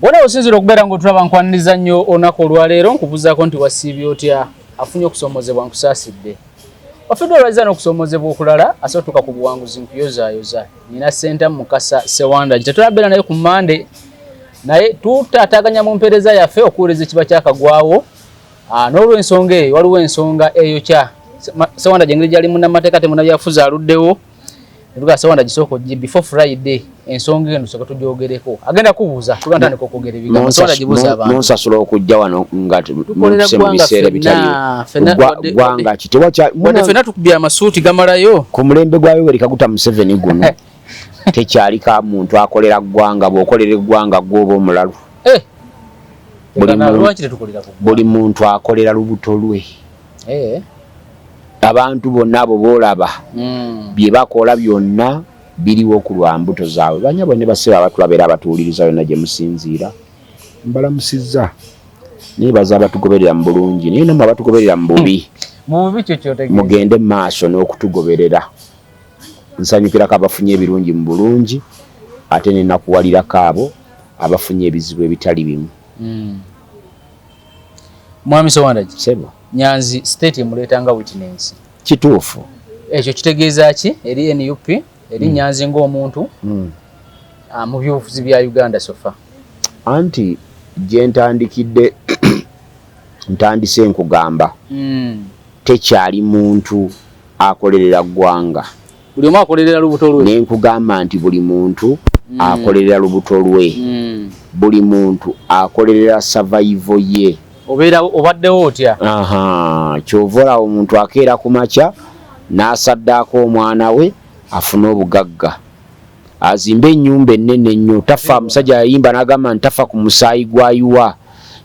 Wona osinzira okubeera ng'otulaba, nkwaniriza nnyo olunaku olwaleero. Nkubuuzaako nti wasiibye otya? Afunye okusoomozebwa, nkusaasidde. Wafidde olwazza n'okusoomozebwa okulala, asobola otuuka ku buwanguzi, nkuyozaayoza. Nina Senta Mukasa Sewanda tetulabeera naye ku Mande, naye tutaataganya mu mpeereza yaffe okuwuliriza ekiba kyakagwawo. N'olwensonga eyo, waliwo ensonga eyokya Sewanda gyengeri gyali munnamateeka, temunabyafuzi, aluddewo netugaa Sewanda gisooka ojje before Friday, ensonga eno tusooke tugyogereko. Agenda kubuuza, tuba ntandika okwogera ebigambo. Sewanda, gibuuza abantu. Munsasula okujja wano nga tukolera mutuse mu ggwanga. Biseera bitaliwo. Ffenna Ggwanga ki tewakya wadde ffenna tukubye amasuuti gamalayo. Ku mulembe gwa Yoweri Kaguta Museveni guno tekyali ka muntu akolera ggwanga. Bw'okolera eggwanga, gw'oba omulalu. Lwaki tetukolera ku Buli muntu akolera lubuto lwe. Abantu bonna abo boolaba, bye bakola byonna biriwo ku lwa mbuto zaabwe. Banyabo ne basebo abatulaba era abatuwuliriza yonna gye musinziira, mbalamusizza. Nebaza abatugoberera mu bulungi, naye nammwe abatugoberera mu bubi, Mu bubi kyo kyotegeeza? mugende mu maaso n'okutugoberera. Nsanyukirako abafunye ebirungi mu bulungi, ate nenakuwalirako abo abafunye ebizibu ebitali bimu. Mwami Sewandagi, Sebo. Nyanzi state emuleeta nga witness. Kituufu. Ekyo kitegeeza ki eri NUP, eri Nyanzi ng'omuntu, mu byobufuzi bya Uganda so far? Anti gye ntandikidde, ntandise nkugamba, tekyali muntu akolerera ggwanga. Buli omu akolerera lubuto lwe. Ne nkugamba nti buli muntu akolerera lubuto lwe, buli muntu akolerera survival ye. Obeera obaddewo otya? Aha, kyova olaba omuntu akeera ku makya n'asaddaako omwana we afune obugagga, azimbe ennyumba ennene ennyo. Tafa, musajja yayimba n'agamba nti tafa ku musaayi gwayiwa,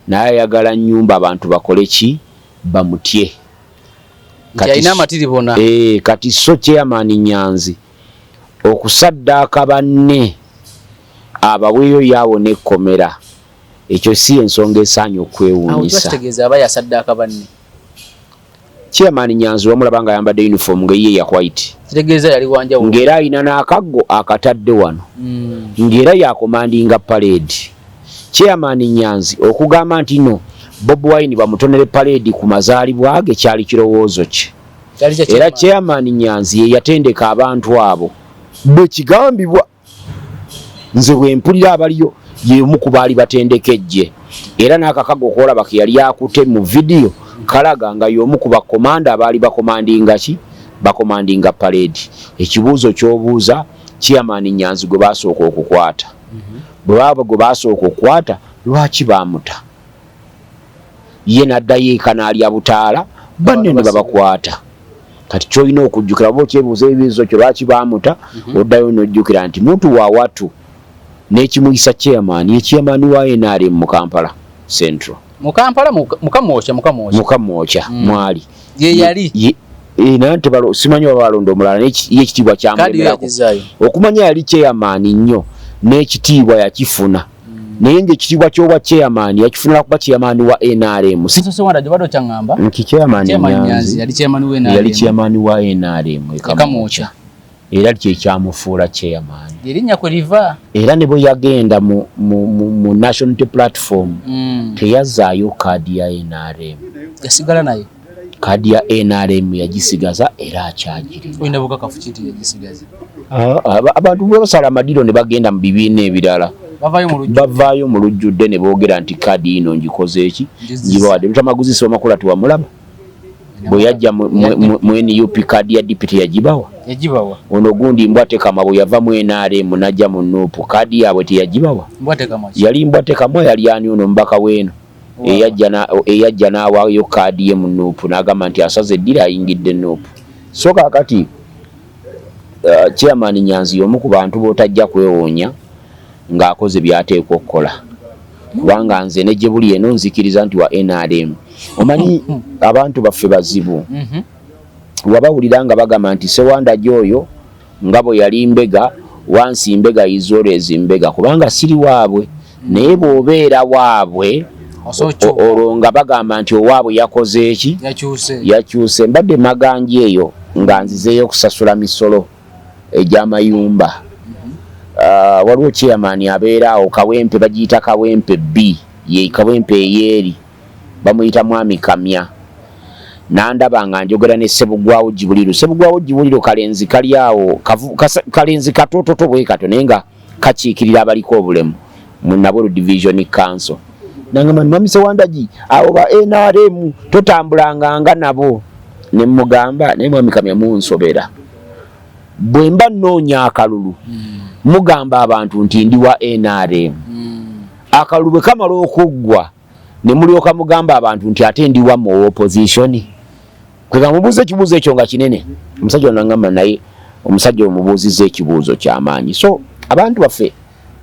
naye ayagala nnyumba abantu bakole ki? Bamutye. Nti alina amatiribona. Kati so Chairman Nyanzi okusaddaaka banne abaweeyo yaawo nekkomera, ekyo si ensonga esaanye Awo kiba okwewuunyisa. Kitegeeza aba yasaddaaka banne. Chairman Nyanzi wamulaba nga ayambadde uniform nga eyiye ya white. Kitegeeza yali wanjawulo. Ng'era alina n'akaggo akatadde wano, ng'era yacommandinga parade. Chairman Nyanzi okugamba nti no Bobi Wine bamutonere parade ku mazaalibwa ge kyali kirowoozo kye. Kyali kya era chairman. Chairman Nyanzi ye yatendeka abantu abo bwe kigambibwa. Nze bwe mpulira abaliyo, y'omu ku baali batendeka eggye, era n'akakago koolaba ke yali akute mu vidiyo kalaga nga y'omu ku bakomanda abaali bacommandinga ki? Bacommandinga parade. Ekibuuzo ky'obuuza, Chairman Nyanzi gwe baasooka okukwata, bwe baba gwe baasooka okukwata, lwaki baamuta? Ye n'addayo eka n'alya butaala, banne ne babakwata. Kati kyolina okujjukira, oba okyebuuza ebibuuzo kyo lwaki baamuta, oddayo n'ojjukira nti muntu wa watu n'ekimuyisa chairman, ye chairman wa NRM mu Kampala Central. Mu Kampala, Mukamwokya, Mukamwokya. Mukamwokya mwali. Ye yali. Naye simanyi oba balonda omulala, naye ye ekitiibwa Kadi yo kyamulemerako. Yagizaayo. Okumanya yali chairman nnyo n'ekitiibwa yakifuna, naye ng'ekitiibwa ky'obwa chairman yakifunira kuba chairman wa NRM, si Sewanda, gyobadde okyaŋŋamba. Nti chairman Chairman Nyanzi Nyanzi yali chairman wa NRM. Yali chairman wa NRM e Kamwokya. Kamwokya, era kyekyamufuula chairman. Erinnya kwe liva. Era ne bwe yagenda mu National Unity Platform, teyazaayo kaadi ya NRM. Yasigala nayo. Kaadi ya NRM yagisigaza era akyagirina. Olina bukakafu ki nti yagisigaza? Abantu bwe basala amadiro ne bagenda mu bibiina ebirala, bavaayo mu lujjudde. Bavaayo mu lujjudde ne boogera nti kaadi ino ngikoze eki? Ngizizza. Ngibawadde. Lutamaguzi Ssemakula tewamulaba bwe yajja mu NUP, kaadi ya DP teyagibawa? Yagibawa. Ono gundi Mbwatekamwa bwe yava mu NRM n'ajja mu NUP, kaadi yaabwe teyagibawa? Mbwatekamwa ki? Yali Mbwatekamwa, yali ani ono omubaka weeno eyajja n'awaayo kaadi ye mu NUP n'agamba nti asaze eddira, ayingidde NUP? So kaakati Chairman Nyanzi y'omu ku bantu b'otajja kwewuunya ng'akoze by'ateekwa okukola, kubanga nze ne gye buli eno nzikiriza nti wa NRM. Omanyi abantu baffe bazibu. Wabawulira nga bagamba nti Sewanda gy'oyo nga bwe yali mbega, once mbega is always mbega, kubanga siri waabwe. Naye bw'obeera waabwe, Osokyuka. Olwo nga bagamba nti owaabwe yakoze eki? Yakyuse. Yakyuse. Mbadde maganji eyo nga nzizeeyo okusasula misolo egy'amayumba. Waliwo chairman abeera awo Kawempe, bagiyita Kawempe B, ye Kawempe eyeeri, bamuyita Mwami Kamya. Nandaba nga njogera ne Sebugwawo Jibuliru. Sebugwawo Jibuliru kalenzi kali awo, kalenzi katototo bwe katyo, naye nga kakiikirira abaliko obulemu mu Nabweru Division Council. Nangamba, "Mwami Sewandagi, abo ba NRM totambulanga nga nabo." Ne mugamba, "Naye Mwami Kamya, munsobera. Bwe mba nnoonya akalulu, mugamba abantu nti ndi wa NRM. Akalulu bwe kamala okuggwa, ne mulyoka mugamba abantu nti ate ndi wa mu opposition." Kwega mubuuza ekibuuzo ekyo nga kinene. Omusajja ono nangamba, "Naye omusajja omubuuzizza ekibuuzo kyamaanyi." So abantu baffe,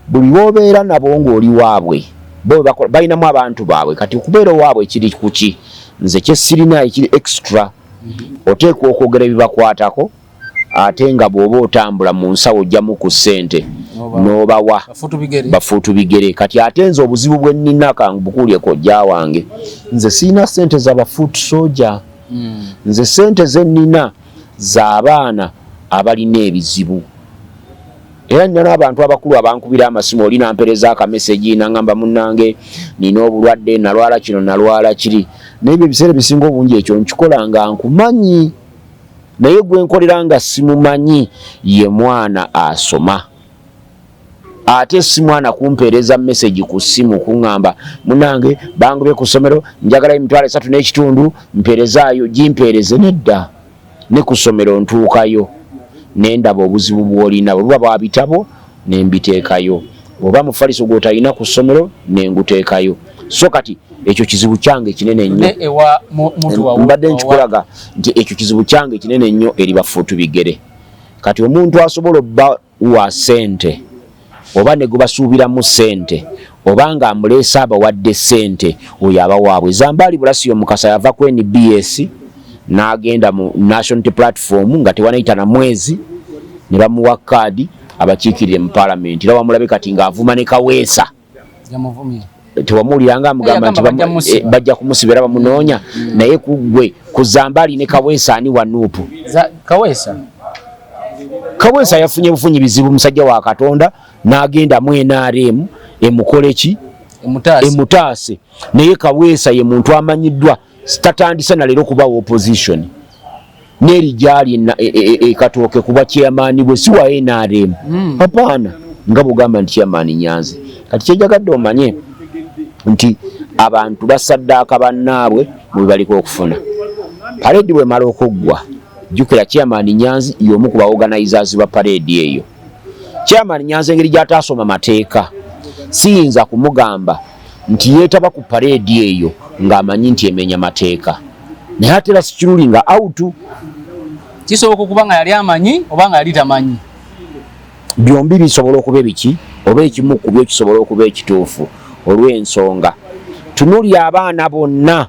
buli lwobeera nabo ng'oli waabwe, bo balinamu abantu baabwe. Kati okubeera owaabwe kiri kuki? Nze kyesirina ekiri extra, oteekwa okwogera ebibakwatako, ate nga bw'oba otambula mu nsawo ojjamu ku ssente n'obawa. Bafuutu bigere. Bafuutu bigere. Kati ate nze obuzibu bwe nnina, kanbukuulye kojja wange, nze sirina ssente za bafuutu soja. Nze ssente ze nnina z'abaana abalina ebizibu, era nina n'abantu abakulu abankubira amasimu. Oli nampereza akamesegi nangamba, "Munnange, nina obulwadde, nalwala kino, nalwala kiri." Naye ebyo ebiseera ebisinga obungi ekyo nkikola nga nkumanyi, naye gwe nkolera nga simumanyi ye mwana asoma, ate si mwana kumpeereza message ku ssimu kuŋŋamba, "Munange, bangobye ku ssomero, njagala 35,000, mpeerezaayo." Gimpeereze? Nedda. Ne ku ssomero ntuukayo nendaba obuzibu bw'olina, bwe buba bwa bitabo nembiteekayo, oba mufaliso gw'otalina ku ssomero nenguteekayo. So kati ekyo kizibu kyange kinene nnyo. Ne ewa muntu wa Mbadde nkikulaga nti ekyo kizibu kyange kinene nnyo eri bafuutu bigere. Kati omuntu asobola obba wa ssente oba ne gwe basuubiramu ssente, oba nga amuleese abawadde ssente, oyo aba waabwe. Zambaali Bulasiyo Mukasa yava ku NBS n'agenda mu National Platform nga tewanayita na mwezi ne bamuwa kaadi abakiikirire mu paalamenti, era wamulabe kati ng'avuma ne Kaweesa. Yamuvumye. Tewamuwulira nga amugamba nti Yagamba bajja kumusiba. Bajja kumusiba era bamunoonya. Naye ku gwe, ku Zambaali ne Kaweesa, ani wa NUP? Kaweesa. Kaweesa yafunye bufunyi bizibu, musajja wa Katonda, n'agenda mu NRM emukole ki? Emutaasi. Emutaase. Naye Kaweesa ye muntu amanyiddwa, tatandise na leero kuba opposition, n'eri gyali ekatooke kuba chairman bwe si wa NRM. Apaana, nga bwogamba nti chairman Nyanzi. Kati kyenjagadde omanye nti abantu basaddaaka bannaabwe mu bye baliko okufuna. Parade bwemala okuggwa, jjukira chairman Nyanzi y'omu ku baorganizers ba parade eyo. Chairman Nyanzi, engeri gy'ataasoma mateeka, siyinza kumugamba nti yeetaba ku parade eyo ng'amanyi nti emenya mateeka, naye ate era sikirulinga out. Kisoboka okuba nga yali amanyi oba nga yali tamanyi. Byombi bisobola okuba ebiki, oba ekimu ku byo kisobola okuba ekituufu, olw'ensonga tunulya abaana bonna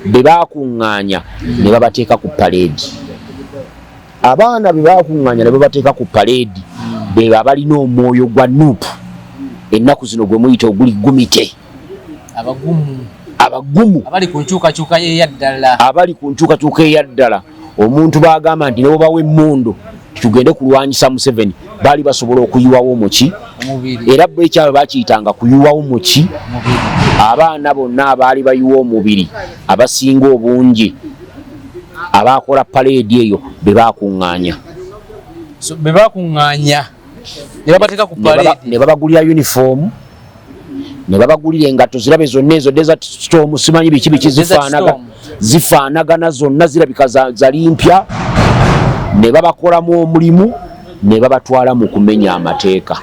be bakuŋŋaanya ne babateeka ku paleedi. Abaana be bakuŋŋaanya ne babateeka ku paleedi be abalina omwoyo gwa NUP ennaku zino gwe muyita oguli gumite. Abagumu. Abagumu. Abali ku nkyukakyuka eyaddala. Abali ku nkyukakyuka eyaddala. Omuntu bagamba nti newobawa emmundu tugende kulwanyisa Museveni, baali basobola okuyiwawo muki? Omubiri. Era bo ekyalo bakiyitanga kuyiwawo muki? Mubiri. Abaana bonna abaali bayiwa omubiri, abasinga obungi abakola paleedi eyo be bakuŋŋaanya. So be bakuŋŋaanya ne babateeka ku paleedi. Ne babagulira uniform, ne babagulira engatto, zirabe zonna ezo Desert Storm, simanyi biki biki. Desert Zifaanaga Storm. Zifaanagana zonna, zirabika zali mpya, ne babakolamu omulimu ne babatwala mu kumenya amateeka.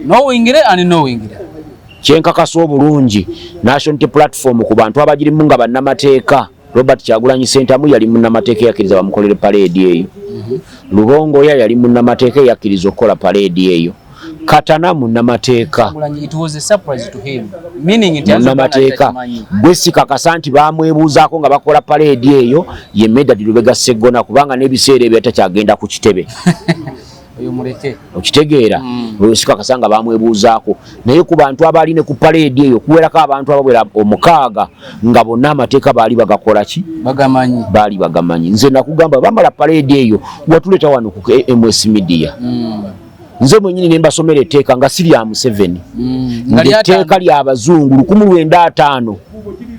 Nowingire ani nowingire. Kyenkakasa obulungi, National Platform, ku bantu abagirimu nga bannamateeka, Robert Kyagulanyi Sentamu yali munnamateeka eyakkiriza bamukolere paleedi eyo. Lubongoya yali munnamateeka eyakkiriza okukola paleedi eyo. Katana munnamateeka. Kyagulanyi, it was a surprise to him, meaning nti ayinza okuba nga Munnamateeka. takimanyi. Gwe sikakasa nti bamwebuuzaako nga bakola paleedi eyo ye Medard Lubega Seggona, kubanga n'ebiseera ebyo takyagenda ku kitebe. Oyo muleke. Okitegeera? Oyo sikakasa nga bamwebuuzaako, naye ku bantu abaali ne ku paleedi eyo kuwerako abantu abawera 6 nga bonna amateeka baali bagakola ki? Bagamanyi. Baali bagamanyi. Nze nakugamba, bamala paleedi eyo watuleeta wano ku MS Media. Nze mwenyini ne mbasomera etteeka nga si lya Museveni, ng'etteeka ly'abazungu 1905.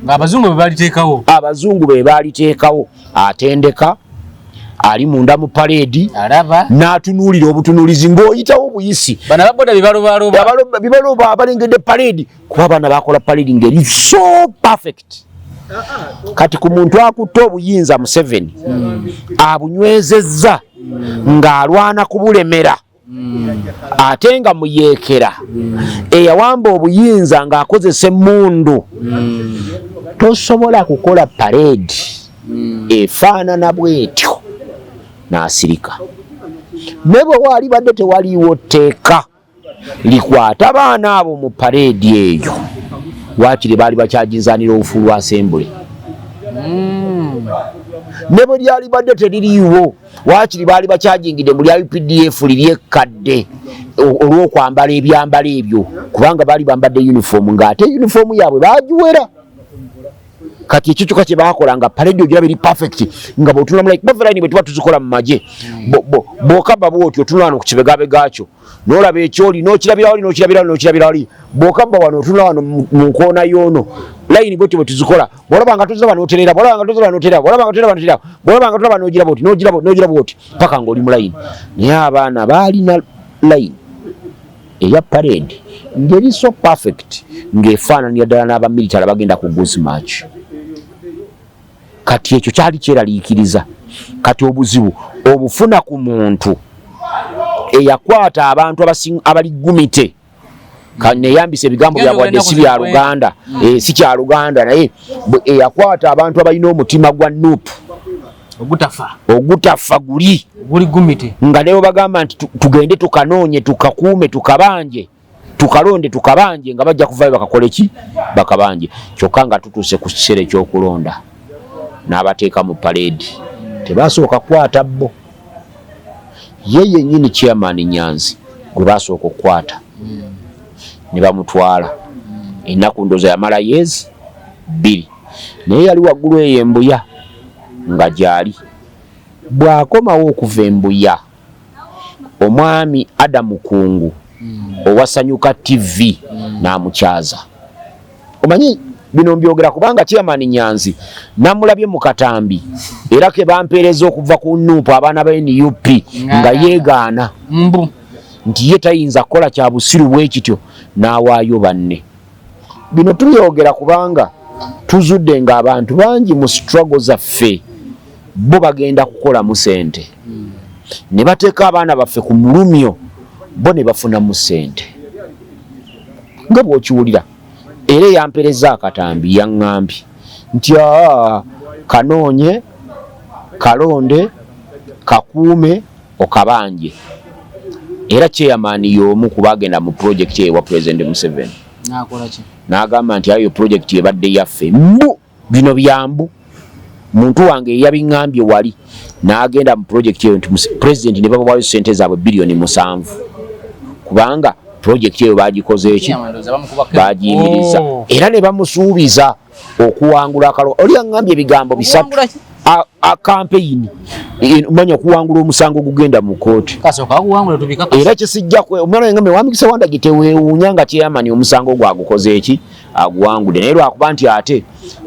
Ng'abazungu be baliteekawo. Abazungu be baaliteekawo. Atendeka ali munda mu paleedi n'atunuulira obutunuulizi ng'oyitawo obuyisi. Bano ababoda bibalobaloba. Bibaloba abalengedde paleedi, kuba abaana bakola paleedi ng'eri so perfect. Kati ku muntu akutte obuyinza Museveni abunywezezza ng'alwana kubulemera, ate nga muyeekera eyawamba obuyinza ng'akozesa emmundu, tosobola kukola paleedi efaanana bwetyo n'asirika. Ne bwe waali badde tewaliiwo tteeka likwata baana abo mu paleedi eyo, waakiri baali bakyajinzaanira obufuulu asembule. Ne bwe lyali badde teririiwo, waakiri baali bakyajingidde mu lya UPDF liri ekkadde olw'okwambala ebyambalo ebyo, kubanga baali bambadde uniform ng'ate uniform yaabwe baagiwera. Kati ekyo kyokka kye baakola nga parade ogiraba eri perfect, nga bw'otunula mu like buffer line bwe tuba tuzikola mu magye, bw'okabba bw'otyo otunula wano ku kibegabega kyo n'olaba ekyoli, n'okirabira wali, n'okirabira wali, n'okirabira wali. Bw'okabba wano otunula wano mu nkoona y'ono layini, bwetyo bwe tuzikola. Bw'olaba nga toziraba n'oterera, bw'olaba nga toziraba n'oterera, bw'olaba nga toziraba n'oterera, bw'olaba nga tolaba n'ogira bw'oti, n'ogira bw'oti, n'ogira bw'oti paka ng'oli mu layini. Naye abaana baalina layini eya parade ng'eri so perfect, ng'efaananira ddala n'abamilitale abagenda ku goose march. Kati ekyo kyali kyeraliikiriza. Kati obuzibu obufuna ku muntu eyakwata abantu abali gumite, neyambisa ebigambo byabwe wadde si bya Luganda, si kya Luganda, naye eyakwata abantu abalina omutima gwa NUP ogutafa, ogutafa guli guli gumite, nga ne bagamba nti tugende tukanoonye, tukakuume, tukabanje, tukalonde, tukabanje, nga bajja kuvayo bakakole ki? Bakabanje. Kyokka nga tutuuse ku kiseera ekyokulonda n'abateeka mu paleedi, tebasooka kukwata bo. Ye yennyini chairman Nyanzi gwe basooka okukwata ne bamutwala. Ennaku ndooza yamala yeezi 2, naye yali waggulu eyo embuya nga gyali. Bw'akomawo okuva embuya, omwami Adamu Kungu owasanyuka TV n'amukyaza. Omanyi bino mbyogera kubanga chairman Nyanzi namulabye mu katambi era ke bampeereza okuva ku NUP, abaana ba NUP, nga yeegaana mbu nti ye tayinza kukola kya busiru bwe kityo n'awaayo banne. Bino tubyogera kubanga tuzudde ng'abantu bangi mu struggle zaffe bo bagenda kukolamu sente, ne bateeka abaana baffe ku mulumyo, bo ne bafunamu sente nga bw'okiwulira. Era eyampereza akatambi yaŋŋambye nti aa, kanoonye, kalonde, kakuume, okabanje. Era chairman y'omu ku bagenda mu project ewa President Museveni. Nakola ki? N'agamba nti ayo project ebadde yaffe, mbu bino byambu muntu wange eyabiŋŋambye wali n'agenda mu project eyo nti president ne babawayo sente zaabwe biliyoni 7, kubanga project eyo bagikoze eki? Bagiyimiriza. Oh. Era ne bamusuubiza okuwangula akalo. Oli aŋŋambye ebigambo bisatu. Okuwangula ki? A campaign, manya okuwangula omusango gugenda mu kooti. Kasooka akuwangula tubikakasa. Era kisijja omwana yange wamikisa wandagi, teweewuunya nga chairman omusango gwagukoze eki? Aguwangudde. Naye lwakuba nti ate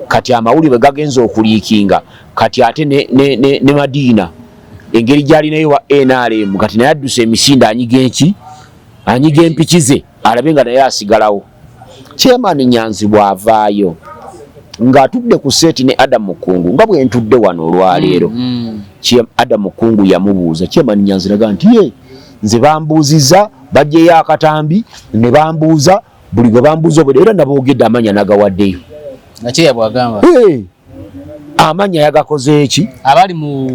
kati amawulire bwe gagenza okuliikinga, kati ate ne Madiina engeri gyalinayo wa NRM, kati naye adduse emisinde, anyiga eki? Anyiga empiki ze alabe nga naye asigalawo. Chairman Nyanzi bw'avaayo ng'atudde ku set ne Adam Mukungu nga bwe ntudde wano olwaleero, Adam Mukungu yamubuuza, chairman Nyanzi naga nti ye nze bambuuziza, bajjeyo akatambi ne bambuuza buli gwe bambuuza obwedde, era naboogedde amanya nagawaddeyo. Nga kyeya bwagamba. Hey! Amanya yagakoze eki? Abali mu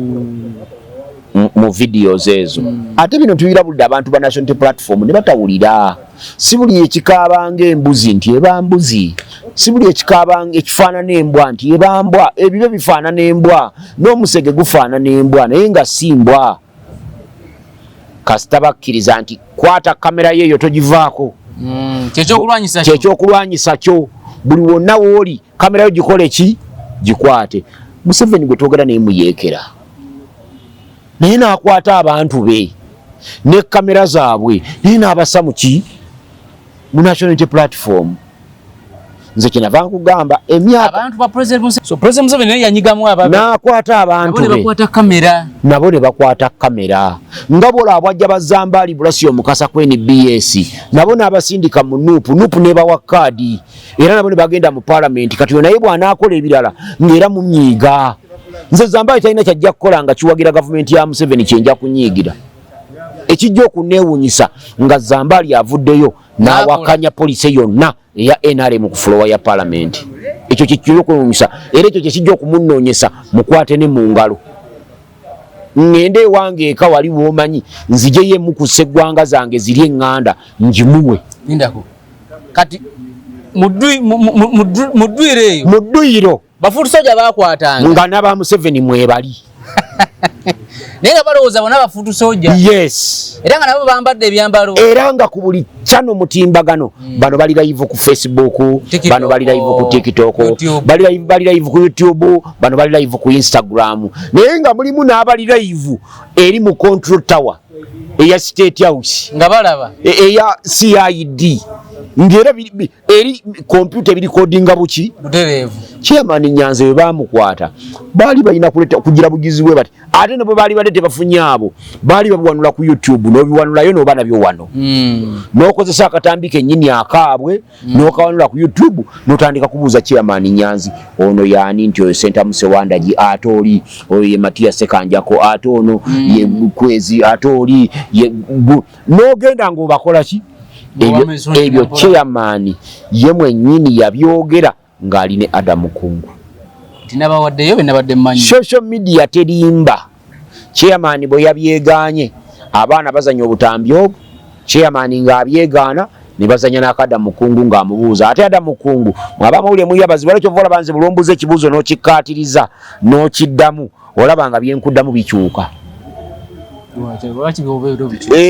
Mu videos ezo. Ate bino tubirabulidde abantu ba National Platform ne batawulira. Si buli ekikaabanga embuzi nti eba mbuzi, si buli ekikaabanga ekifaanana embwa nti eba mbwa. Ebibe bifaanana embwa n'omusege gufaanana embwa, naye nga si mbwa. Kasita bakkiriza nti kwata kamera ye eyo togivaako. Kyekyokulwanyisa kyo. Kyekyokulwanyisa kyo. Buli wonna wooli kamera yo gikole ki? Gikwate. Museveni gwe twogera naye muyeekera, naye n'akwata abantu be. Ne kamera zaabwe naye n'abassa mu ki, mu National Unity Platform. Nze kyenava nkugamba emyaka Abantu ba President Museveni. So President Museveni naye yanyigamu ababe. N'akwata abantu Nabo ne be. bakwata kamera. Nabo ne bakwata kamera, nga bwolaba bwajja bazambaali Bulasi Omukasa ku NBS, nabo n'abasindika mu NUP, NUP nebawa kaadi, era nabo ne bagenda mu Palamenti. Kati oyo naye bw'anaakola ebirala ng'era munyiiga. Nze Zambaali talina kyajja kukola nga kiwagira gavumenti ya Museveni kyenja kunyiigira. Ekijja okuneewunyisa nga Zambaali avuddeyo n'awakanya policy yonna eya NRM ku floor ya Palamenti. Ekyo kyekijja okwewunyisa, era ekyo kyekijja okumunoonyesa mukwate ne mu ngalo. Ŋŋende ewange eka wali w'omanyi, nzijeyo emu ku sseggwanga zange ziri eŋŋanda ngimuwe. Lindako. Kati mu ddwiro eyo. Mu dduyiro. Ba foot soldier bakwatanga. Nga n'aba Museveni mwebali. Naye nga balowooza bonna ba foot soldier. Yes. Era nga nabo bambadde ebyambalo. Era nga ku buli channel mutimbagano, bano bali live ku Facebook, TikTok, bano bali live ku TikTok, YouTube. bali live ku YouTube, bano bali live ku Instagram. Naye nga mulimu n'abali live eri mu control tower eya State House. Nga balaba. Eya CID. Ng'era eri kompyuta ebirikodinga buki? Butereevu. Chairman Nyanzi bwe baamukwata baali balina kuleta kugira bugizi bwe bati, ate ne bwe baali badde tebafunye abo baali babiwanula ku YouTube, n'obiwanulayo n'oba nabyo wano, n'okozesa akatambi kennyini akaabwe, n'okawanula ku YouTube, n'otandika kubuuza Chairman Nyanzi ono yaani, nti oyo Sentamu Sewandagi, ate oli oyo ye Matiya Sekanjako, ate ono ye Kwezi, ate oli ye n'ogenda ng'obakola ki? Ebyo chairman ye mwennyini yabyogera ng'ali ne Adamu Kungu. Tinabawaddeyo be nabadde mmanyi. Social media terimba. Chairman bwe yabyegaanye, abaana bazanya obutambi obwo, chairman ng'abyegaana, ne bazanya n'akadamu Kungu ng'amubuuza. Ate Adamu Kungu mwaba amawulire muyabazi wala, kyova olaba nze bulombuza ekibuuzo n'okikkaatiriza n'okiddamu, olaba nga byenkuddamu bikyuka.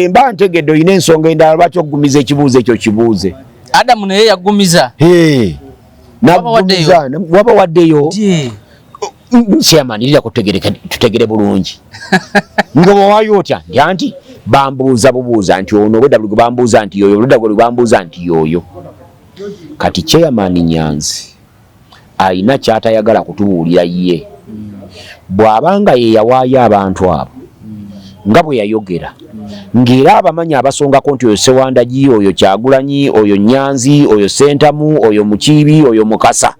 Mba ntegedde olina ensonga endala lwaki okugumiza ekibuuzo ekyo kibuuze. Adamu naye yagumiza. Nagumiza waba waddeyo chairman lira tutegere bulungi nga bwewaayo otya nti anti bambuuza bubuuza nti ono obwedda buli gwe bambuuza nti yoyo, oludda gwe bambuuza nti yoyo. Kati Chairman Nyanzi ayina kyatayagala kutubuulira ye bw'abanga ye yawaayo abantu abo nga bwe yayogera, ng'era abamanyi abasongako nti oyo Sewandagi, oyo Kyagulanyi, oyo Nyanzi, oyo Sentamu, oyo Mukiibi, oyo Mukasa,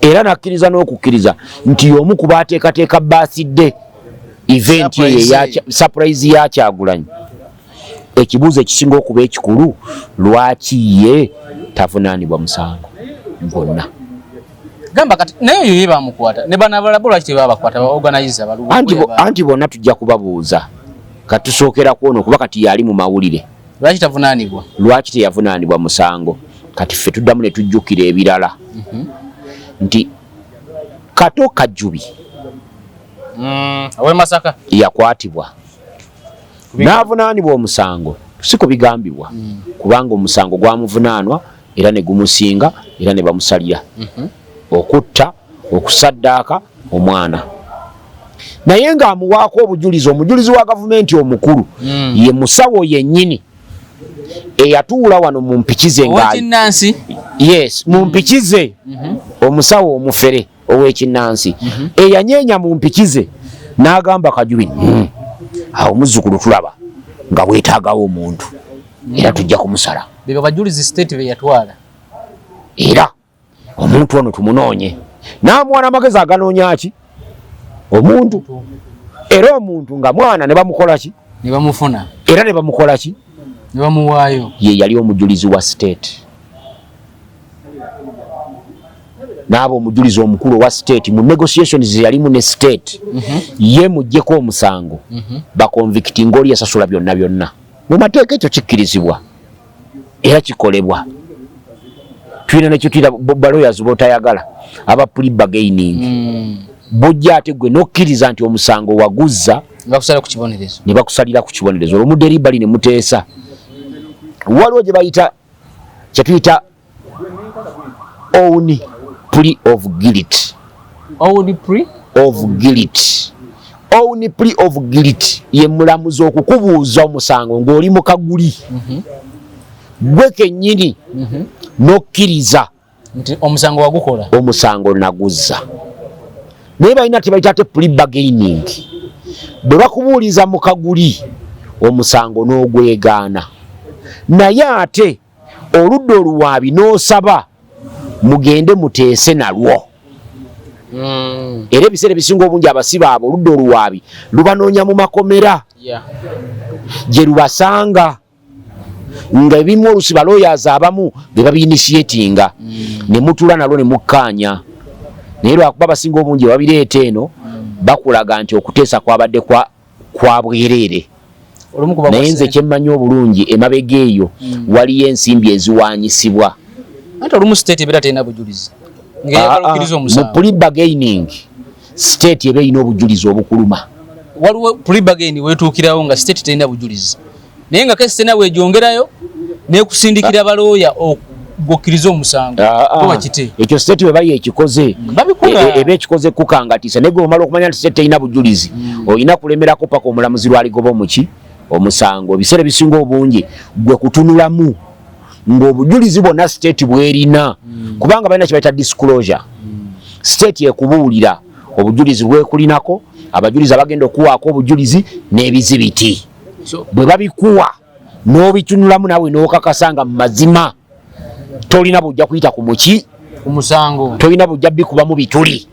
era nakkiriza n'okukkiriza nti y'omu ku baateekateeka birthday event eyo surprise ya Kyagulanyi. Ekibuuzo ekisinga okuba ekikulu, lwaki ye tavunaanibwa musango gwonna? Gamba kati naye oyo ye bamukwata ne bano abalala bo lwaki tebabakwata, ba organizer baluwa? Anti bonna tujja kubabuuza. Katusookera ku ono kuba kati yali mu mawulire. Lwaki tavunaanibwa? Lwaki teyavunaanibwa musango? Kati ffe tuddamu ne tujjukira ebirala nti Kato Kajubi ow'e Masaka yakwatibwa n'avunaanibwa omusango, si kubigambibwa, kubanga omusango gwamuvunaanwa era ne gumusinga era ne bamusalira okutta, okusaddaaka omwana, naye ng'amuwaako obujulizi. Omujulizi wa gavumenti omukulu ye musawo yennyini eyatuula wano mu mpikize nga Ow'ekinnansi. Yes, mu mpikize, omusawo omufere ow'ekinnansi eyanyeenya mu mpikize n'agamba Kajubi, awo muzzukulu tulaba nga weetaagawo omuntu era tujja kumusala." Bebo bajulizi state be yatwala. Era omuntu ono tumunoonye, n'amuwa n'amagezi aganoonya ki omuntu, era omuntu nga mwana ne bamukola ki? Ne bamufuna. Era ne bamukola ki? Ne bamuwaayo. Ye yali omujulizi wa state n'aba omujulizi omukulu owa state mu negotiations ze yalimu ne state, ye muggyeko omusango, baconvictinga oli yasasula byonna byonna. Mu mateeka ekyo kikkirizibwa era kikolebwa. Tulina nekyotuyita balawyers botayagala, aba plea bargaining. Bujja ate gwe nokkiriza nti omusango waguzza, Ne bakusala ku kibonerezo. Ne bakusalira ku kibonerezo, olwo mudde eri bali ne muteesa. Waliwo gye bayita, kyetuyita own plea of guilt. Own plea of guilt. Own plea of guilt ye mulamuzi okukubuuza omusango ng'oli mu kaguli, gwe kennyini n'okkiriza nti omusango wagukola. Omusango naguzza. Naye balina tebayita ate plea bargaining, bwe bakubuuliza mu kaguli omusango n'ogwegaana, naye ate oludda oluwaabi n'osaba mugende muteese nalwo. Era ebiseera ebisinga obungi abasibe abo oludda oluwaabi lubanoonya mu makomera gye lubasanga, nga ebimu olusi balooyazi abamu be babiinitiatinga, ne mutuula nalwo ne mukkaanya. Naye lwakuba abasinga obungi babireeta eno, bakulaga nti okuteesa kwabadde kwa bwereere. Olumu kuba Naye nze kyemmanyi obulungi, emabega eyo waliyo ensimbi eziwaanyisibwa. Anti olumu state ebeera terina bujulizi ng'eyagala okkiriza Mu omusango. Plea bargaining, state eba erina obujulizi obukuluma. Waliwo plea bargain wetuukirawo nga state terina bujulizi, naye nga kesi terina bwegyongerayo nekusindikira balooya gwokkiriza omusango. Ah. Wakite. Ekyo state bwe bali ekikoze, Babikola. Eba ekikoze kukangatisa, naye gwe omala okumanya nti state terina bujulizi, olina kulemerako paka omulamuzi lwaligoba omuki omusango. Ebiseera ebisinga obungi gwe kutunulamu ng'obujulizi bwonna state bwerina, kubanga balina kye bayita disclosure. State ekubuulira obujulizi bwekulinako, abajulizi abagenda okuwaako obujulizi n'ebizibiti. So, Bwe babikuwa n'obitunulamu naawe n'okakasa nga mu mazima tolina bujja kuyita ku muki ku musango. Tolina bujja bikubamu bituli,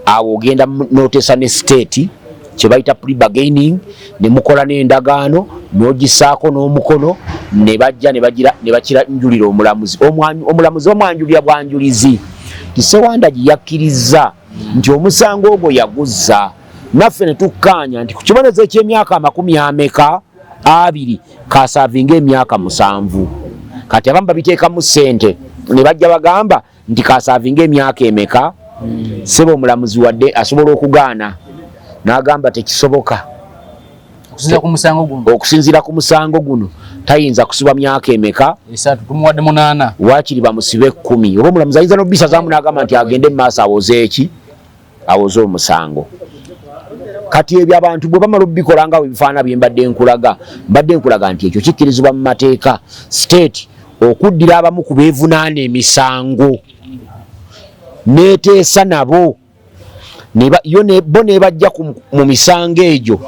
awo ogenda n'oteesa ne state kye bayita plea bargaining, ne mukola n'endagaano n'ogisaako n'omukono, ne bajja ne bagira ne bakira njulira omulamuzi. Omulamuzi bamwanjulira bwanjulizi nti Sewandagi yakkiriza nti omusango ogwo yaguzza, naffe ne tukkaanya nti ku kibonezo eky'emyaka amakumi ameka abiri kaservinga emyaka 7. Kati abamu babiteekamu ssente ne bajja bagamba nti kaservinga emyaka emeka. Seba omulamuzi wadde asobola okugaana n'agamba tekisoboka. Okusinziira ku musango guno. Okusinziira ku musango guno tayinza kusibwa myaka emeka? 3. Tumuwadde 8. Waakiri bamusibe 10. Oba omulamuzi ayinza n'obisazaamu n'agamba nti agende mu maaso awoze eki awoze omusango. Kati ebyo abantu bwe bamala obikola nga ebifaana bye mbadde nkulaga nti ekyo kikkirizibwa mu mateeka, state okuddira abamu ku beevunaana emisango neteesa nabo yo bo ne bajja mu misango egyo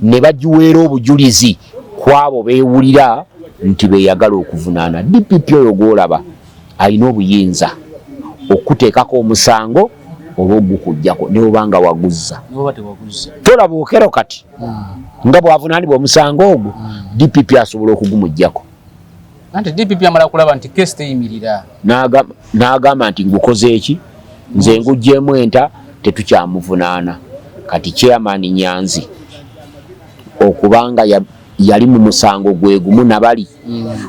ne bagiweera obujulizi ku abo beewulira nti beeyagala okuvunaana. DPP oyo gw'olaba alina obuyinza okuteekako omusango oba ogukuggyako ne oba nga waguzza. Niwoba tewaguzza. Tolaba Okero kati nga bw'avunaanibwa omusango ogwo, DPP asobola okugumuggyako. Anti DPP amala kulaba nti kesi teyimirira. N'agamba nti ngukoze eki, nze nguggyemu enta, tetukyamuvunaana. Kati Chairman Nyanzi okubanga yali mu musango gwe gumu nabali,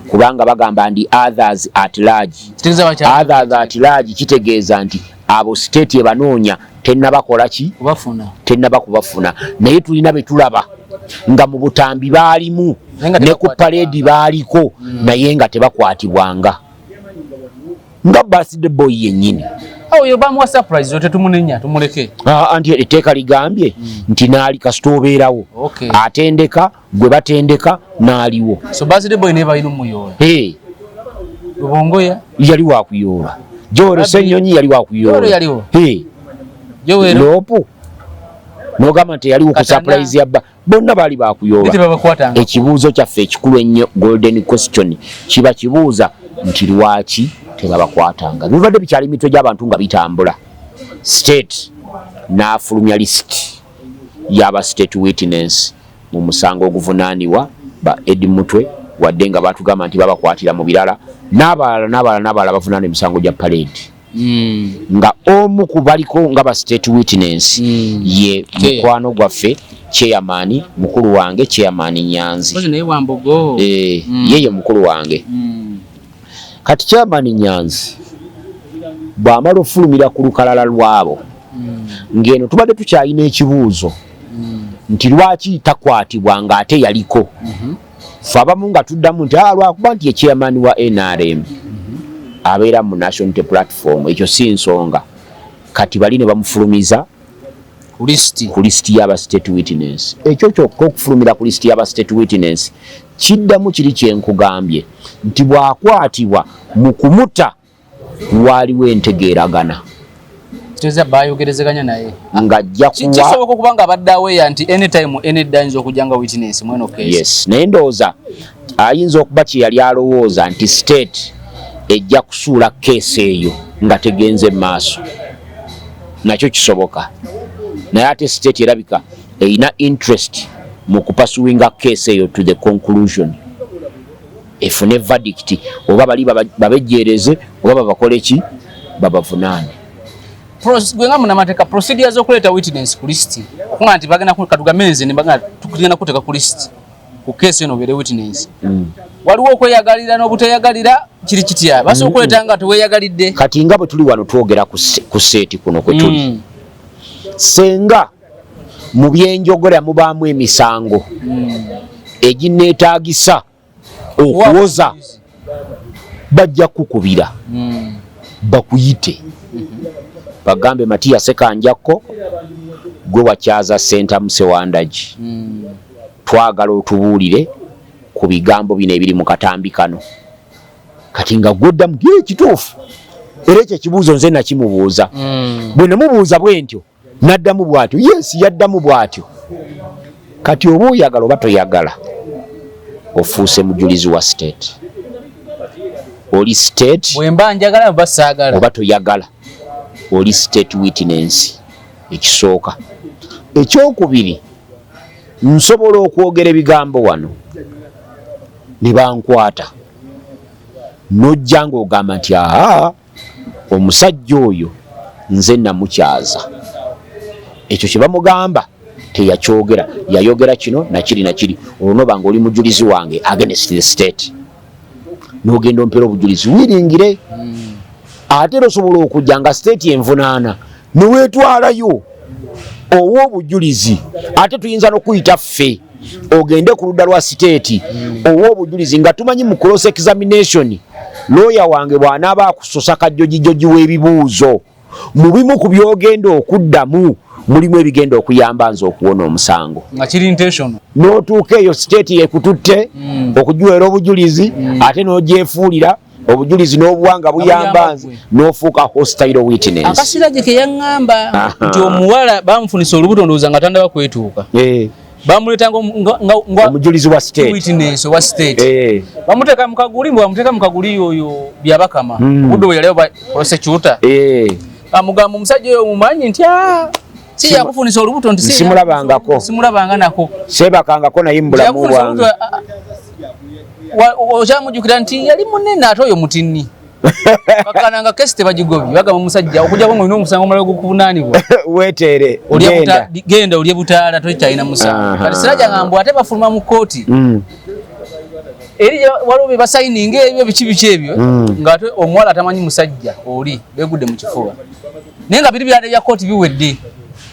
kubanga bagamba ndi others at large. Kitegeeza bakya Others at large kitegeeza nti abo state ebanoonya tennabakola ki? Kubafuna. Tennaba kubafuna, naye tulina be tulaba nga mu butambi baalimu Naye nga ne ku tebakwatibwanga. Parade baaliko, naye nga tebakwatibwanga, nga birthday boy yennyini. Oyo bamuwa surprise, oyo tetumunenya, tumuleke. Ah, anti etteeka ligambye nti naali kasita obeerawo, atendeka gwe batendeka n'aliwo. So birthday boy naye balina omuyoola. Hey, Lubongoya. Yali wakuyoola. Joel Rabbi- Ssenyonyi yali wakuyoola. Joel yaliwo? Hey, Joel. Loopu n'ogamba nti yaliwo ku Katana. surprise ya bba, bonna baali bakuyoola. Tebabakwatanga. Ekibuuzo kyaffe ekikulu ennyo, golden question, kiba kibuuza nti lwaki tebabakwatanga? Bibadde bikyali mitwe gy'abantu nga bitambula, state n'afulumya list y'aba state witness mu musango oguvunaanibwa ba Edi Mutwe, wadde nga batugamba nti babakwatira mu birala, n'abalala n'abalala n'abalala bavunaana emisango gya parade, nga omu ku baliko nga ba state witness ye Chair. mukwano gwaffe chairman, mukulu wange Chairman Nyanzi. Kozi naye wambogo. Eh, ye mukulu wange. Kati Chairman Nyanzi bw'amala ofulumira ku lukalala lwabo, ng'eno tubadde tukyalina ekibuuzo nti lwaki takwatibwa ng'ate yaliko? Fe abamu nga tuddamu nti "Ah, lwakuba nti ye chairman wa NRM, abeera mu National Unity Platform, ekyo si nsonga." Kati bali ne bamufulumiza Ku lisiti y'aba state witness. Ekyo kyokka okufulumira ku lisiti y'aba state witness kiddamu kiri kyenkugambye nti bw'akwatibwa mu kumuta waaliwo entegeeragana. Kitegeeza bayogerezeganya naye. Ng'ajja kuwa. Kisoboka okuba nga abadde aweeya nti anytime any day ayinza okujja nga witness mweno case. Yes, naye ndowooza ayinza okuba kye yali alowooza nti state ejja kusuula keesi eyo nga tegenze mu maaso, nakyo kisoboka. Naye ate state erabika erina interest mu kupursuinga keesi eyo to the conclusion, efune verdict, oba bali babejjeereze oba babakole ki, babavunaane. Gwe nga munnamateeka, procedure z'okuleeta witness ku list, okuga nti bagenda katugambe nze ne bagenda tugenda kuteeka ku list ku case eno obeere witness, waliwo okweyagalira n'obuteyagalira, kiri kitya? Basobola okuleeta nga teweeyagalidde? Kati nga bwe tuli wano twogera ku set kuno kwe tuli, senga mu byenjogera mubaamu emisango egineetaagisa okuwoza, bajja kukubira bakuyite bagambe, "Matiya Sekanjakko, gwe wakyaza Sentamu Sewandagi, twagala otubuulire ku bigambo bino ebiri mu katambi kano." Kati nga gwoddamu, "Ye kituufu." Era ekyo ekibuuzo nze nakimubuuza. Bwe namubuuza bwe ntyo, n'addamu bw'atyo, yes, yaddamu bw'atyo. Kati oba oyagala oba toyagala, ofuuse mujulizi wa state, oli state. Bwe mba njagala oba saagala. Oba toyagala, oli state witness. Ekisooka. Ekyokubiri, nsobola okwogera ebigambo wano ne bankwata, nojja ng'ogamba nti, "Aa, omusajja oyo nze namukyaza, ekyo kye bamugamba teyakyogera, yayogera kino nakiri nakiri." Olwo noba nga oli mujulizi wange against the state, n'ogenda ompera obujulizi wiringire. Ate era osobola okujja nga state envunaana neweetwalayo owa obujulizi. Ate tuyinza n'okuyita ffe ogende ku ludda lwa state owa obujulizi, nga tumanyi mu cross examination looya wange bw'anaaba akusosa kajjojijoji w'ebibuuzo, mu bimu ku byogenda okuddamu mulimu ebigenda okuyamba nze okuwona omusango. Nga kiri intentional. N'otuuka eyo, state yekututte okugiweera obujulizi, ate n'ogyefuulira obujulizi n'obuwa nga buyamba nze, n'ofuuka hostile witness. Akasirage ke yaŋŋamba nti omuwala bamufunisa olubuto, ndowooza nga tandaba kwetuuka, bamuleeta nga omujulizi wa state. Witness wa state. Bamuteeka mu kaguli, mbu bamuteeka mu kaguli oyo Byabakama, obudde bwe yali prosecutor, amugamba, "Omusajja oyo mumanyi?" Nti, "Ah, si yakufunisa olubuto?" Nti, "Simulabangako." "Simulabanga nako." "Seebakangako naye mu bulamu bwange." "Okyamujjukira?" Nti, "Yali munene ate oyo mutinni." Bakananga kesi tebagigobye, bagamba omusajja okujjako nga olina omusango omulala gwokuvunaanibwa, weeteere. Genda, genda olye butaala, tokyalina musango. Kati Siraja nga mbu ate bafuluma mu kooti, eri waliwo bye basayininga ebyo biki biki ebyo, ng'ate omuwala atamanyi musajja oli beegudde mu kifuba, naye nga biri byadde bya kooti biwedde,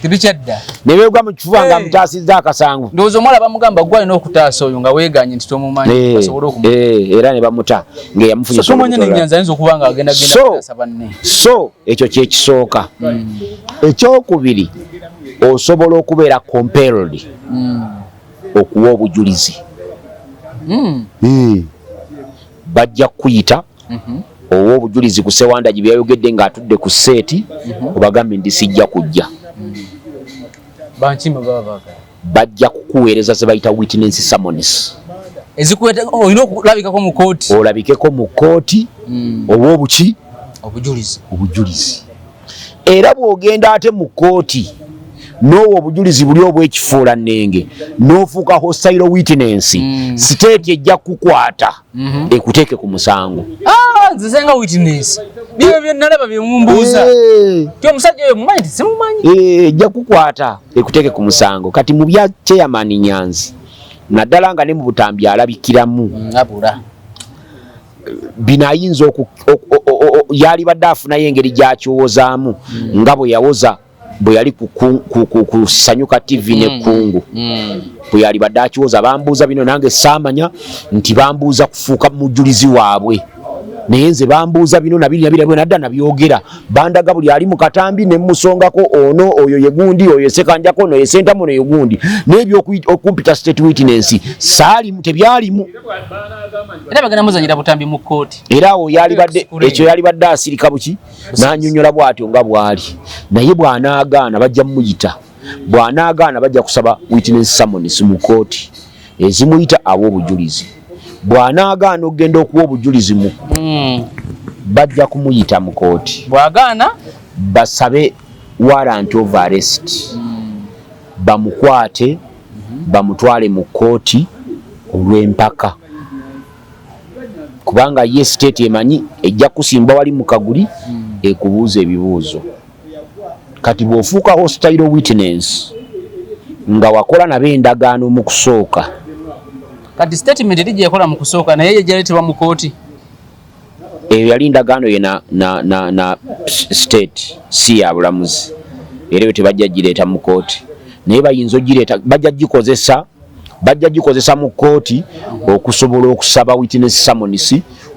tebikyadda. Ne beegwa mu kifuba nga mutaasizza akasango. Ndowooza omuwala bamugamba, "Gwe alina okutaasa oyo nga weeganye nti tomumanyi," basobole okumu Era ne bamuta ng'eyamufunyisa. Tomanya nenyanza ayinza okuba nga agenda genda kutaasa banne. So ekyo kyekisooka. Ekyokubiri, osobola okubeera compelled okuwa obujulizi. Bajja kukuyita owa obujulizi ku Sewandagi byayogedde ng'atudde ku set, obagambe nti, "Sijja kujja." Bankima baba baagala. Bajja kukuweereza ze bayita witness summons. Ezikuweta olina okulabikako mu kooti. Olabikeko mu kooti oba obuki. Obujulizi. Obujulizi. Era bw'ogenda ate mu kooti n'owa obujulizi buli obw'ekifuula nnenge n'ofuuka hostile witness, state ejja kukukwata ekuteeke ku musango. Ah, nzize nga witness, byo bye nalaba bye mumbuuza, ti omusajja oyo mumanyi? Ti simumanyi. Ejja kukwata ekuteeke ku musango. Kati mu bya chairman Nyanzi, naddala nga ne mu butambi alabikiramu, Abula. Bino ayinza yalibadde afunayo engeri gy'akyowozaamu nga bwe yawoza bwe yali ku Sanyuka TV ne Kungu, bwe yalibadde akiwoza, "Bambuuza bino nange saamanya nti bambuuza kufuuka mujulizi waabwe." Naye nze bambuuza bino nabiri nabiri nabiri, nadda nabyogera, bandaga buli ali mu katambi ne musongako ono, oyo ye gundi, oyo ye Sekanjako, ono ye Sentamu, ono ye gundi. N'ebyokumpita state witness saalimu, tebyalimu. Era bagenda muzanyira butambi mu kkooti. Era awo yalibadde ekyo yalibadde asirika buki n'anyonyola bw'atyo nga bw'ali. Naye bw'anaagaana bajja mumuyita, bw'anaagaana bajja kusaba witness summons mu kkooti ezimuyita awa obujulizi. Bw'anaagaana okugenda okuwa obujulizi mu bajja kumuyita mu kooti. Bw'agaana? Basabe warrant of arrest, bamukwate, bamutwale mu kooti olw'empaka, kubanga ye state emanyi ejja kusimba wali mu kaguli ekubuuza ebibuuzo. Kati bw'ofuuka hostile witness nga wakola nabo endagaano mu kusooka. Kati statement eri gyeyakola mu kusooka naye yejaleetebwa mu kooti? Eyo yali ndagaano ye na state, si ya bulamuzi, era eyo tebajja gireeta mu kooti. Naye bayinza ogireeta, bajja gikozesa mu kooti okusobola okusaba witness summons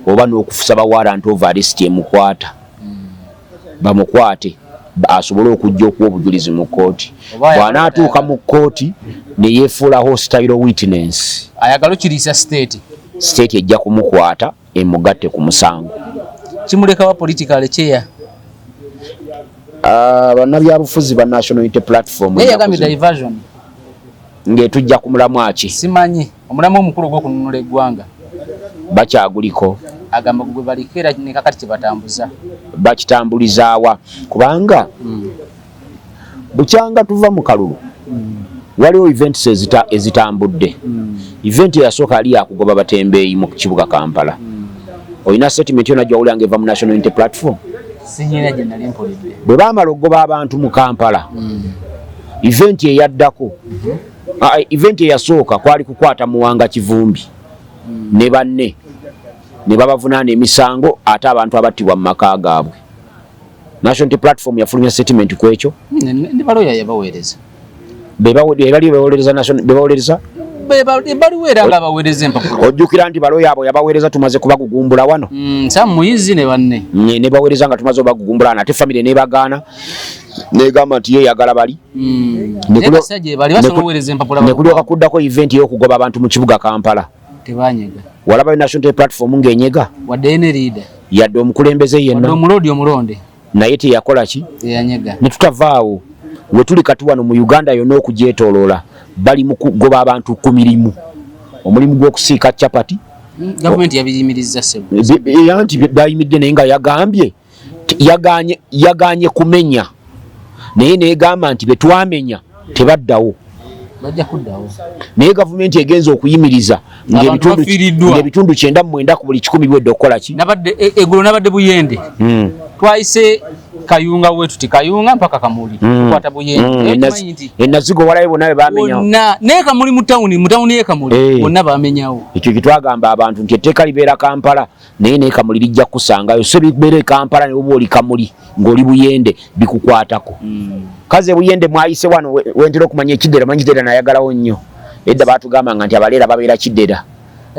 oba n'okusaba warrant of arrest emukwata, bamukwate asobole okujja okuwa obujulizi mu kooti. Oba Bw'anaatuuka mu kooti ne yeefuula hostile witness, ayagala okiriisa state, state ejja kumukwata emugatte ku musango. Kimulekawa political chair? Ah, bannabyabufuzi ba National Unity Platform Naye yagambye ennaku zino diversion. Ng'etujja ku mulamwa ki? Simanyi, omulamu omukulu ogw'okununula eggwanga. Bakyaguliko? Agamba gwe baliko era ne kakati kyebatambuza. Bakitambulizaawa? Kubanga bukyanga tuva mu kalulu waliwo events ezitambudde. Event eyasooka yali yakugoba batembeeyi mu kibuga Kampala. Olina statement yona gyawulira nga eva mu National Unity Platform? Sinyina gye nali mpulidde. Bwe baamala okugoba abantu mu Kampala, event eyaddako, event eyasooka kwali kukwata Muwanga Kivumbi ne banne ne babavunaana emisango, ate abantu abattibwa mu maka gaabwe. National Unity Platform yafulumya statement ku ekyo? Ne baloya yabaweereza. Be bali bebawolereza bebawolereza. Baliwo era nga baweereza empapula. Ojjukira nti baloya abo yabaweereza tumaze kubagugumbula wano. Sam Muyizi ne banne. Ne baweereza nga tumaze obagugumbula wano, ate famire nebagaana negamba nti ye yagala bali. Naye kasita gye bali basobola okuweereza empapula. Ne kulyoka kuddako event y'okugoba abantu mu kibuga Kampala. Tebanyega. Walabayo National Unity Platform ng'enyega? Wadde ene leader. Yadde omukulembeze wadde yenna. Omuloodi omulonde. Naye teyakola ki? Teyanyega. Ne tutavaawo we tuli kati wano mu Uganda yonna okugyetooloola bali mu kugoba abantu ku mirimu, omulimu gw'okusiika capati. Gavumenti yabiyimirizza, ssebo. Era nti bayimiridde, naye nga yagambye yaganye kumenya, naye negamba nti betwamenya tebaddawo. Bajja kuddawo. Naye gavumenti egenza okuyimiriza Abantu bafiiriddwa. ng'ebitundu 99 ku buli 100 biwedde okukola ki? Nabadde eggulo nabadde Buyende. Twayise Kayunga, we tuti Kayunga mpaka Kamuli. Tukwata Buyende. Naye tumanyi nti Enazigo walayo bonna be bamenyawo. Bonna naye Kamuli mu tawuni ye Kamuli bonna bamenyawo. Ekyo kyetwagamba abantu nti etteeka libeera Kampala, naye naye Kamuli lijja kukusangayo. So bibeera e Kampala, ne oba oli Kamuli ng'oli Buyende bikukwatako. Kaze Buyende mwayise wano wentera okumanya Ekidera, manyi Kidera nayagalawo nnyo. Edda batugambanga nti abaleera babeera Kidera.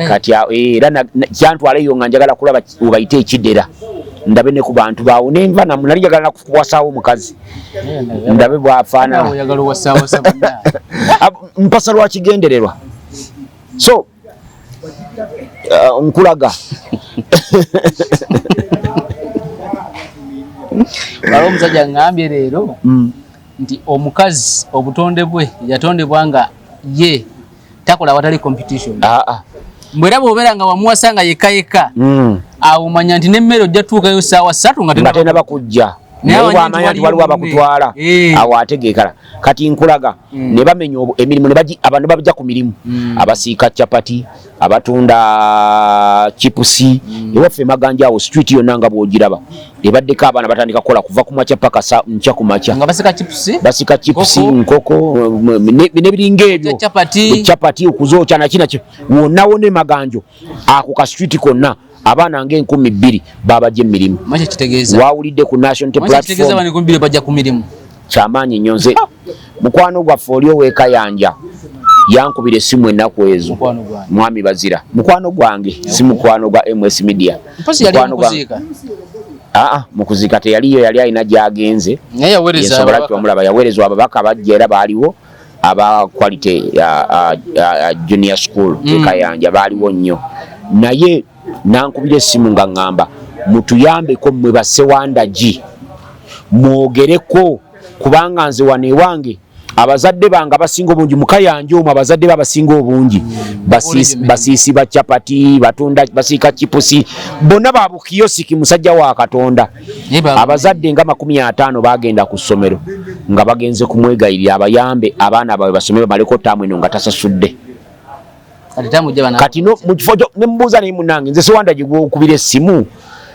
Kati era kyantwala eyo nga njagala kulaba webayite Ekidera, ndabe ne ku bantu baawo. Nenva namu nali njagala nakuwasaawo omukazi ndabe bwafaanana. Oyagala owasaawasa bonna. Mpasa lwa kigendererwa. So nkulaga. Waliwo omusajja ngambye leero nti omukazi obutonde bwe yatondebwa nga ye takola awatali competition. Mbwe era bw'obeera nga wamuwasa nga yekka yekka, awo omanya nti n'emmere ojja tuukayo ssaawa 3 nga nga tenaba kujja. Naye Naye amanyi bw'amanya nti nti waliwo waliwo abakutwala, munne. Awo ategeekala. Kati nkulaga, ne bamenya emirimu ne abantu babajja ku mirimu, abasiika capati, abatunda chipusi. Ewaffe Maganja awo street yonna nga bw'ogiraba ebaddeko abaana batandika kukola kuva ku makya paka nkya ku makya. Nga basika chipusi. Basika chipusi, Nkoko. nkoko nebiringa ebyo. Chapati. Chapati okuzookya naki wonna wonna emaganjo ako ka street konna abaana nga 2000 babajja emirimu. Manyi kitegeeza? Wawulidde ku National Unity Manyi kitegeeza? Platform. Bano 2000 bajja ku mirimu. Kyamaanyi nnyo. Nze mukwano gwaffe oli ow'ekayanja. Yankubira essimu ennaku ezo, Mwami Bazira, mukwano gwange, si mukwano gwa MS Media. Aa, mukuziika teyaliyo, yali alina gy'agenze. Ensobola kyomulaba, yaweerezwa ababaka bajja era baaliwo aba Quality Junior School e Kayanja, baaliwo nnyo. Naye nankubira essimu nga ŋŋamba, mutuyambeko mmwe bassewandagi, mwogereko, kubanga nze wano ewange abazadde bange abasinga obungi mukayanja omwo, abazadde be abasinga obungi basiisi ba capati, batunda, basiika chipusi, bonna babukiyosiki. Musajja wa Katonda, abazadde nga 50 bagenda ku ssomero nga bagenze kumwegayirira abayambe abaana baabwe basome bamaleko taamu eno nga tasasudde. Kati no mukifo nemubuuza, naye munange nze Sewandagi gwokubira essimu,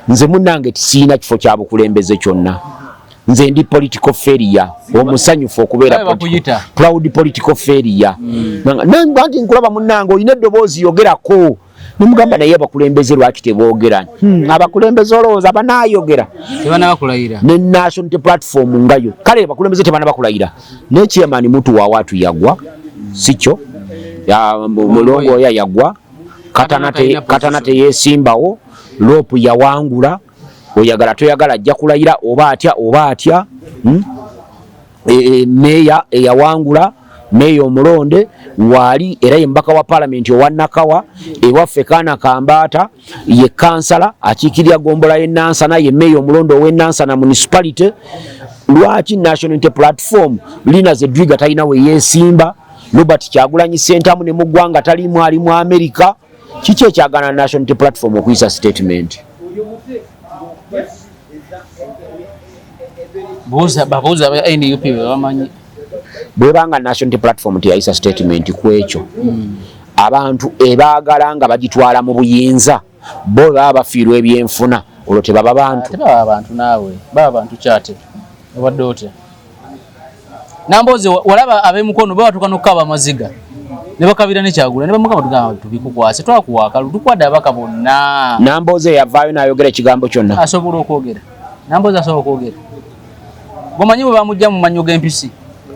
nze munange siina kifo kya bukulembeze kyonna, nze ndi political failure omusanyufu okubeera proud political failure. Nti nkulaba munange olina eddoboozi, yogerako. Nemugamba, naye abakulembeze lwaki teboogera? Abakulembeze olowooza banaayogera ne National Platform ngayo? Kale abakulembeze tebanabakulayira, naye chairman Mutuwawaatu yagwa, sikyo? Mulongo oya yagwa, Katana teyesimbawo, LOP yawangula. Oyagala toyagala ajja kulayira oba atya oba atya, Meeya eyawangula, meeya omulonde waali, era ye mubaka wa palamenti owa Nakawa ewaffe. Kaana Kambaata ye kansala akiikirira gombola y'e Nansana, ye meeya omulonde ow'e Nansana Municipality. Lwaki National Unity Platform, Lina Zedriga talina we yeesimba, Robert Kyagulanyi Sentamu ne mu ggwanga talimu, ali mu America? Kiki ekyagana National Unity Platform okuyisa statement? Babuuza aba NUP bebamanyi. Bwebanga National Unity Platform teyayisa statement ku ekyo, abantu ebaagala nga bagitwala mu buyinza, bo baba bafiirwa ebyenfuna, olwo tebaba bantu? Tebaba bantu naawe, baba bantu kyate. Obadde otya Nambooze? Walaba ab'emukono babatuuka n'okukaba amaziga ne bakabira ne Kyagula ne bamugamba, tugamba tubikukwase, twakuwa akalulu, tukwadde ababaka bonna. Nambooze yavaayo n'ayogera ekigambo kyonna? Asobola okwogera, Nambooze asobola okwogera. Gomanyi bwe bamugja mu mannyo g'empisi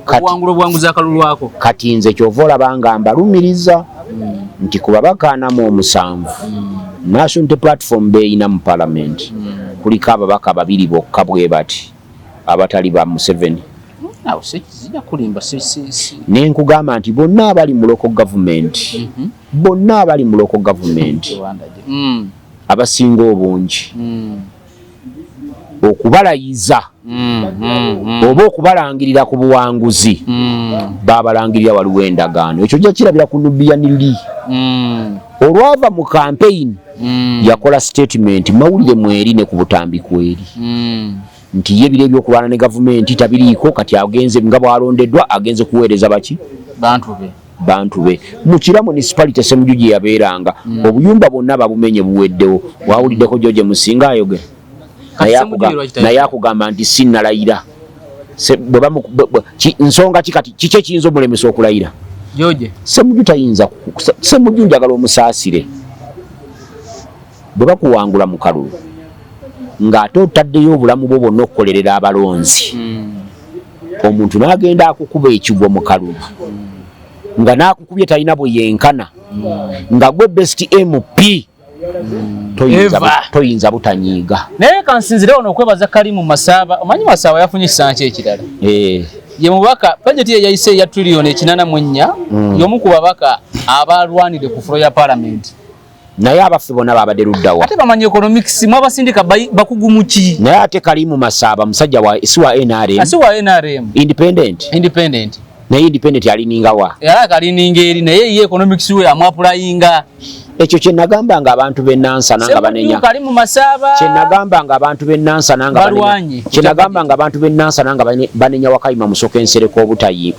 okuwangula obuwanguzi akalulu ako. Kati nze kyova olaba nga mbalumiriza nti ku babaka 47 National Unity Platform beeyina mu palamenti, kuliko ababaka babiri bokka bwe bati abatali ba Museveni. Awo sijja kulimba, si. Ne nkugamba nti bonna abali mu local government, bonna abali mu local government, abasinga obungi, okubalayiza oba okubalangirira ku buwanguzi, babalangirira waliwo endagaano. Ekyo ojja kirabira ku Nubian Lee. Olwava mu campaign, yakola statement, mawulire mweri ne ku butambi kweri, nti ye biro ebyokulwana ne gavumenti tabiriiko. Kati agenze nga bwalondeddwa, agenze kuweereza baki? Bantu be. Bantu be. Mu Kira Municipality, Semuju gye yabeeranga, obuyumba bwonna babumenye, buweddewo. Wawuliddeko George Musinga ayogera? Kati Semuju lwaki naye akugamba nti sinnalayira. Nsonga ki kati, kiki ekiyinza omulemesa okulayira? George. Semuju tayinza Semuju njagala omusaasire. Bwe bakuwangula mu kalulu ng'ate otaddeyo obulamu bwo bwonna okukolerera abalonzi, omuntu n'agenda akukuba ekigwo mu kalulu, nga n'akukubye talina bwe yenkana, nga gwe best MP, Eva. Toyinza butanyiiga. Naye kansinzire wano okwebaza Kalimu Masaaba. Omanyi Masaaba yafunye ekisanki ekirala. Ye mubaka bajeti ye yayise eya triliyoni 84, y'omu ku babaka abalwanire ku floor ya palamenti. Naye abaffe bonna babadde luddawa? Ate bamanyi economics, mwabasindika bakugu mu ki? Naye ate Kalimu Masaaba musajja wa si wa NRM. Asi wa NRM. Independent. Independent. Naye independent alininga wa? Era akalininga eri, naye ye economics we amwaplayinga. Ekyo kye nagamba nga abantu b'e Nansana nga banenya. Kalimu Masaaba. Kye nagamba nga abantu b'e Nansana nga banenya. Balwanye. Kye nagamba nga abantu b'e Nansana nga banenya Wakayima Musoke Nsereko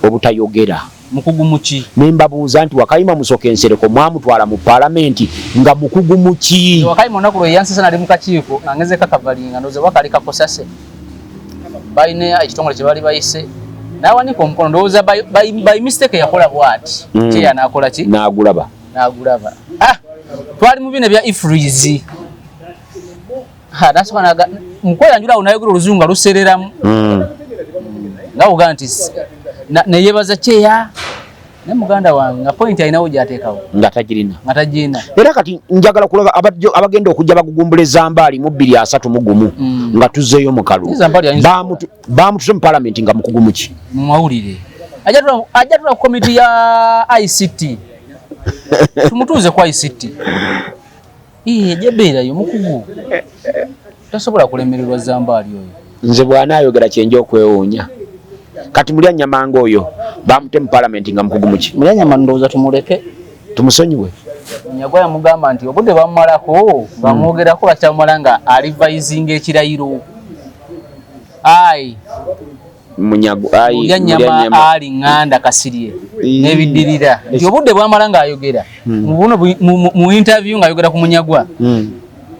obutayogera. Mukugu mu ki? Ne mbabuuza nti Wakayima Musoke Nsereko mwamutwala mu paalamenti nga mukugu mu ki? Wakayima olunaku lwe yansesa nali mu kakiiko nga ngezeko akavalinga, ndowooza wakali kakosase, balina ekitongole kye baali bayise, n'awanika omukono, ndowooza by mistake yakola bw'ati. Kyeya n'akola ki? N'agulaba. N'agulaba. Ah, twali mu bino ebya EFRIS. Ha, nasooka mukweyanjula awo nayogera oluzungu nga lusereramu, nga bw'ogamba nti neyeebaza kyeya. Naye muganda wange nga point alinawo gy'ateekawo nga tagirina. Nga tagirina. Era kati njagala kulaba abagenda okujja bagugumbula ezambaali mu 2031 nga tuzzeeyo mu kalulu. Zambaali ayinza Bamutuse mu palamenti nga mukugu muki? Mu mawulire. Ajja tula ku komiti ya ICT. Tumutuuze ku ICT. Ii, ajja beerayo mukugu. Tasobola kulemererwa Zambaali oyo. Nze bw'anaayogera kyenja okwewuunya. Kati Mulyanyamanga oyo bamute mu palamenti nga mukugu muki? Mulyanyama ndowooza tumuleke. Tumusonyiwe. Munyagwa yamugamba nti obudde bamumalako bamwogerako bakyamumala nga alivayizinga ekirayiro. Ayi. Munyago, ayi, Mulyanyama Mulyanyama. ali Nganda Kasirye Ii. n'ebiddirira. Nti obudde bwamala ng'ayogera. Mu buno mu interview ng'ayogera ku Munyagwa.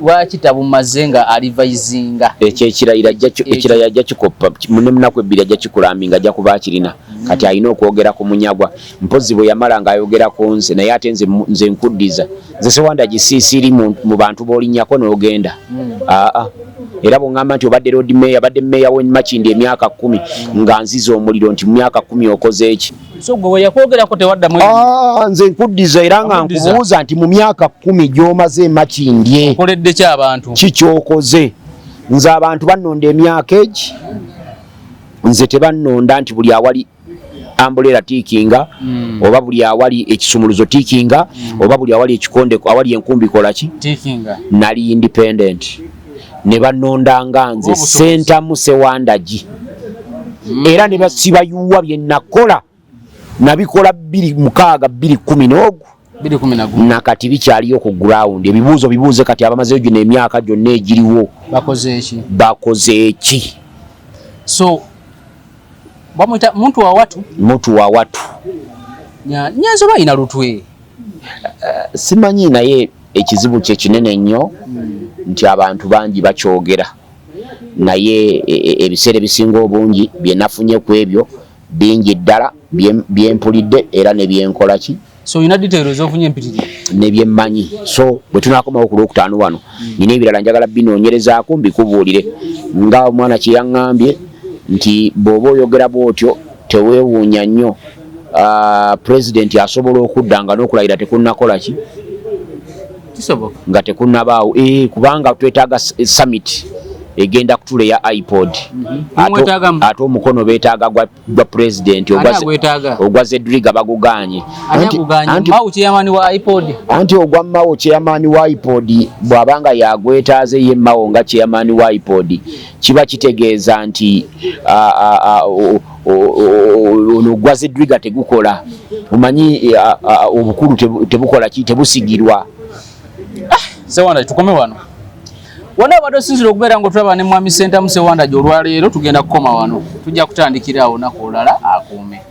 Lwaki tabumaze nga alivayizinga? Ekyo ekirayiro ajja Ekyo. Ekirayiro ajja kikoppa, ne munaku ebbiri ajja kikulaminga, ajja kuba akirina. Kati alina okwogera ku Munyagwa. Mpozzi bwe yamala ng'ayogera ku nze, naye ate nze nkuddiza. Nze Sewanda gisiisiri mu bantu b'olinnyako n'ogenda. Aa. Era bw'oŋŋamba nti obadde Lord Mayor, abadde Mayor w'e Makindye emyaka 10, nga nziza omuliro nti mu myaka 10 okoze eki? So gwe we yakwogerako tewaddamu ebyo? Nze nkuddiza era nga Nkuddiza. nkubuuza nti mu myaka 10 gy'omaze e Makindye, okoledde ki abantu? Ki ky'okoze? Nze abantu bannonda emyaka egi, nze tebannonda nti buli awali ambuleera tiikinga, oba buli awali ekisumuluzo tiikinga, oba buli awali ekikonde, awali enkumbi kola ki? Tiikinga. Nali independent. Ne bannonda nga nze Olw'obusobozi. Ssentamu Ssewandagi. Era ne basibayuwa bye nakola. Nabikola bbiri mukaaga, bbiri kkumi n'ogu. Bbiri kumi na gumu. Na kati bikyaliyo ku ground. Ebibuuzo bibuuze kati abamazeeyo gino emyaka gyonna egiriwo. Bakoze eki? Bakoze eki? So, bamuyita muntu wa watu? Muntu wa watu. Nyanzi oba alina lutwe? Simanyi, naye ekizibu kye kinene nnyo nti abantu bangi bakyogera. Naye ebiseera ebisinga obungi bye nafunye ku ebyo bingi ddala bye mpulidde era ne bye nkola ki? So olina details ofunye empitirivu? Ne bye mmanyi. So bwe tunaakomawo ku Lwokutaano wano, nina ebirala njagala binoonyerezaako mbikubuulire. Nga omwana kye yaŋŋambye nti bw'oba oyogera bw'otyo teweewuunya nnyo. Pulezidenti asobola okudda nga n'okulayira tekunnakola ki? Kisoboka. Nga tekunnabaawo. Kubanga twetaaga summit egenda kutuula eya iPod. Mumwetaagamu? Ate omukono beetaaga gwa pulezidenti, Ani agwetaaga? ogwa Zedriga bagugaanye. Ani agugaanye? Mao chairman wa iPod? Anti ogwa Mao chairman wa iPod bw'abanga yagwetaaze ye Mao nga chairman wa iPod, kiba kitegeeza nti, ono ogwa Zedriga tegukola. Omanyi, obukulu tebukola ki, tebusigirwa. Sewanda, tukome wano. Wonna obadde osinzira okubeera ng'otulaba ne Mwami Ssentamu Ssewandagi olwaleero, tugenda kukoma wano. Tujja kutandikira awo olunaku olulala akuume.